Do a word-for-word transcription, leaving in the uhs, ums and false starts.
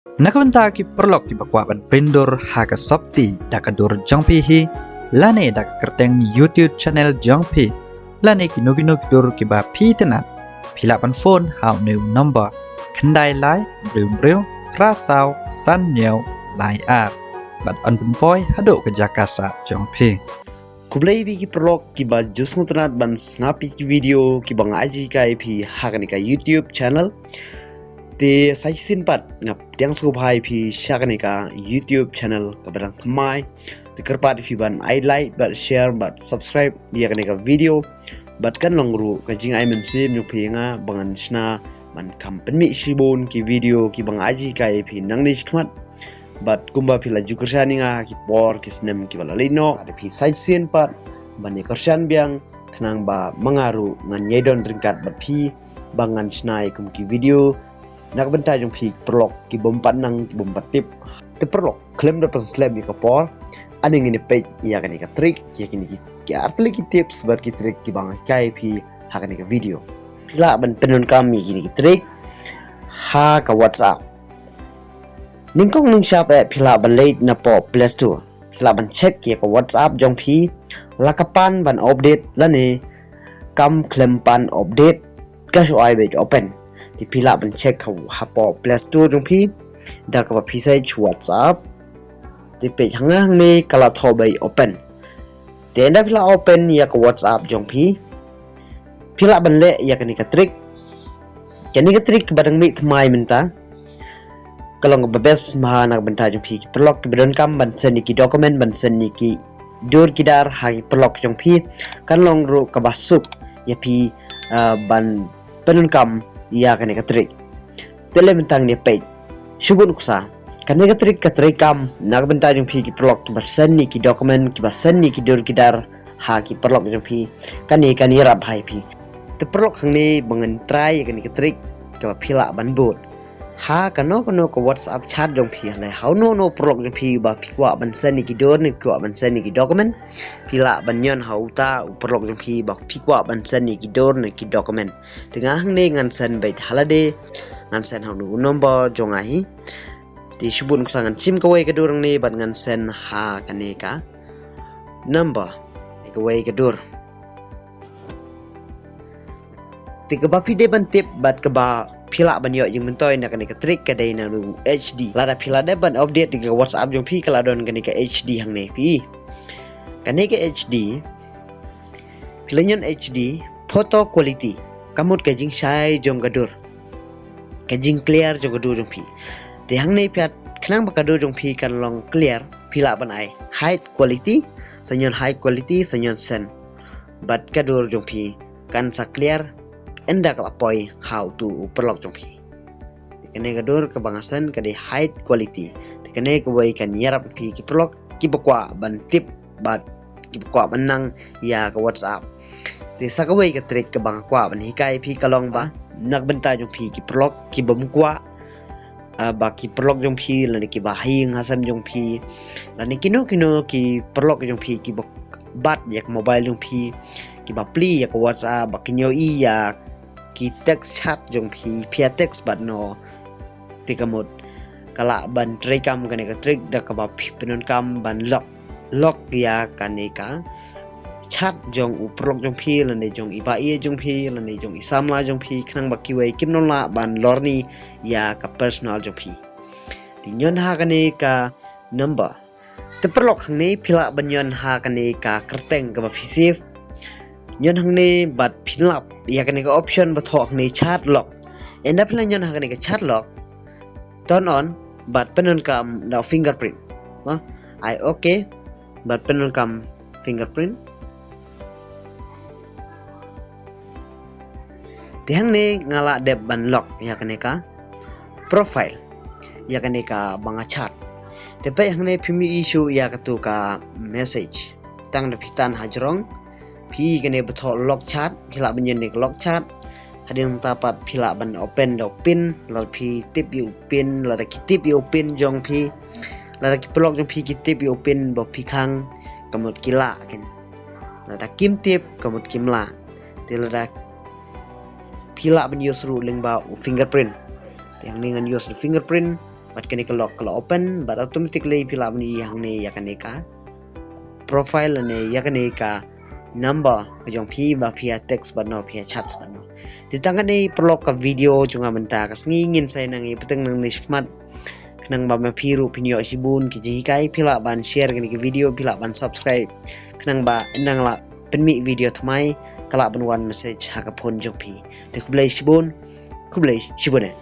Na ka bynta ki paralok kiba kwah ban print dur ha ka sopti da ka dur jong phi hi, lane da ka kyrteng YouTube channel jong phi, lane kino kino ki dur kiba phi itynnad, phi lah ban phone ha une u number khyndai lai briew briew phra saw san hynñiew lai ar bad yn pynpoi haduh ka jaka sah jong phi. Khublei ïa phi ki paralok kiba ju sngewtynnad ban sngap ïa ki video kiba nga aiti ïa phi ha kane ka YouTube channel. Te sa shisien pat nga pdiang sngewbha ïa phi sha kane ka YouTube channel kaba dang thymmai. Te kyrpad ïa phi ban ai like bad share bad subscribe ïa kane ka video. Bad kan long ruh ka jingai mynsiem jong phi ïa nga ba ngan shna ban kham pynmih shibun ki video kiba nga aiti ïa phi nangne shakhmat. Bad kumba phi la ju kyrshan ïa nga ha ki por ki snem kiba la leit noh, lada phi sa shisien pat ban ïa kyrshan biang, khnang ba ma nga ruh ngan ïai don ryngkat bad phi ba ngan shna ïa kum ki video na ka bynta jong phi ki paralok kibym pat nang kibym pat tip. Te paralok, khlem da pynslem ïa ka por, ani ngin ïa peit ïa kane ka trick, ïa kine ki, ki artylli ki tips bad ki trick kiba nga hikai ïa phi ha kane ka video. Phi lah ban pyndonkam ïa kine ki trick ha ka WhatsApp. Nyngkong nyngshap eh phi lah ban leit na poh Play Store. Phi lah ban check ïa ka WhatsApp jong phi, la ka pan ban update lane kam khlem pan update, ka shu ai beit open. Te phi lah ban check ha, ha poh Play Store jong phi da kaba phi search WhatsApp. Te peit hangne, hangne ka la thoh beit open. Te ynda phi la open ïa ka WhatsApp jong phi, phi lah ban leh ïa kane ka trick. Kane ka trick ba dang mih thymmai mynta ka long kaba best ma na ka bynta jong phi ki paralok kiba donkam ban send ïa ki document, ban send ïa ki dur ki dar ha ki paralok jong phi. Kan long ruh kaba suk ïa phi, ah, ban pyndonkam ïa kane ka trick. Te lei mynta ngin ïa peit. Shu bud nuksa. Kane ka trick ka treikam na ka bynta jong phi ki paralok kiba send ïa ki document, kiba send ïa ki dur ki dar ha ki paralok jong phi. Kane kan ïarap bha ïa phi. Te paralok, hangne ba ngan try ïa kane ka trick kaba phi lah ban bud ha kano kano ka WhatsApp chat jong phi, lane ha uno uno u paralok jong phi ba phi kwah ban send ïa ki dur ne kwah ban send ïa ki document. Phi lah ban ñion ha uta u paralok jong phi ba phi kwah ban send ïa ki dur ne ki document. Te nga hangne ngan send beit ha lade, ngan send ha uno u number jong nga hi. Te shu bud nuksa, ngan shim kawei ka dur hangne bad ngan send ha kane ka number, ne kawei ka dur. Te kaba phi dei ban tip bad kaba phi lah ban ïoh jingmyntoi na kane ka trick ka dei na u H D. Lada phi lah dep ban update ïa ka WhatsApp jong phi, ka la don kane ka H D hangne, phi. Kane ka H D, phi la ñion H D, photo quality, ka mut ka jingshai jong ka dur, ka jingclear jong ka dur jong phi. Te hangne phi, khnang ba ka dur jong phi kan long clear, phi lah ban ai high quality, sa ñion high quality, sa ñion send. Bad ka dur jong phi kan sa clear ynda ka la poi ha utu u paralok jong phi. Te kane ka dur kaba nga send ka dei high quality. Te kane kawei kan ïarap ïa phi ki paralok kiba kwah ban tip bad kiba kwah ban nang ïa ka WhatsApp. Te sa kawei ka trick kaba nga kwah ban hikai ïa phi ka long ba na ka bynta jong phi ki paralok kibym kwah, ah, ba ki paralok jong phi lane kiba ha ïing ha sem jong phi lane kino kino ki paralok jong phi kiba bat ïa ka mobile jong phi, kiba plie ïa ka WhatsApp, ba kin ïohi ïa ki text chat jong phi, phi ïa text bad no. Te ka mut ka lah ban treikam kane ka trick da kaba phi pyndonkam ban lock, lock ïa kane ka chat jong u paralok jong phi lane jong i ba ïeit jong phi lane jong i samla jong phi, khnang ba kiwei kim nang lah ban lorni ïa ka personal jong phi. Te ñion ha kane ka number. Te paralok, hangne phi lah ban ñion ha kane ka kyrteng kaba phi save. Ñion hangne bad phin lap ïa kane ka option ba thoh hangne chat lock. Ynda phi la ñion ha kane ka chat lock, turn on bad pyndonkam da u fingerprint. Ba ai okay bad pyndonkam fingerprint. Te hangne nga lah dep ban lock ïa kane ka profile, ïa kane kaba nga chat. Te peit hangne phim ïohi shuh ïa katu ka message. Tang da phi tan hajrong, phi ïohi kane ba thoh lock chat, phi lah ban ñion ïa ka lock chat. Hadien nangta pat phi lah ban open da u pin, lada phi tip ïa u pin, lada ki tip ïa u pin jong phi, lada ki paralok jong phi ki tip ïa u pin ba phi khang, ka mut ki lah kin. Lada kim tip, ka mut kim lah. Te lada phi lah ban use ruh lyngba u fingerprint. Te hangne ngan use u fingerprint. Bad kane ka lock ka la open, bad automatically phi lah ban ïohi hangne ïa kane ka profile ne ïa kane ka number ka jong phi ba phi ïa text bad no, phi ïa chat bad no. Te tang kane paralok ka video jong nga mynta ka sngi, ngin sa ïa nang ïa pyrshang nangne shakhmat. Khnang ba ma phi ruh phin ïoh shibun ki jinghikai, phi lah ban share kane ka video, phi lah ban subscribe. Khnang ba nang lah pynmih video thymmai ka lah ban wan message ha ka phone jong phi. Te khublei shibun, khublei shibun eh.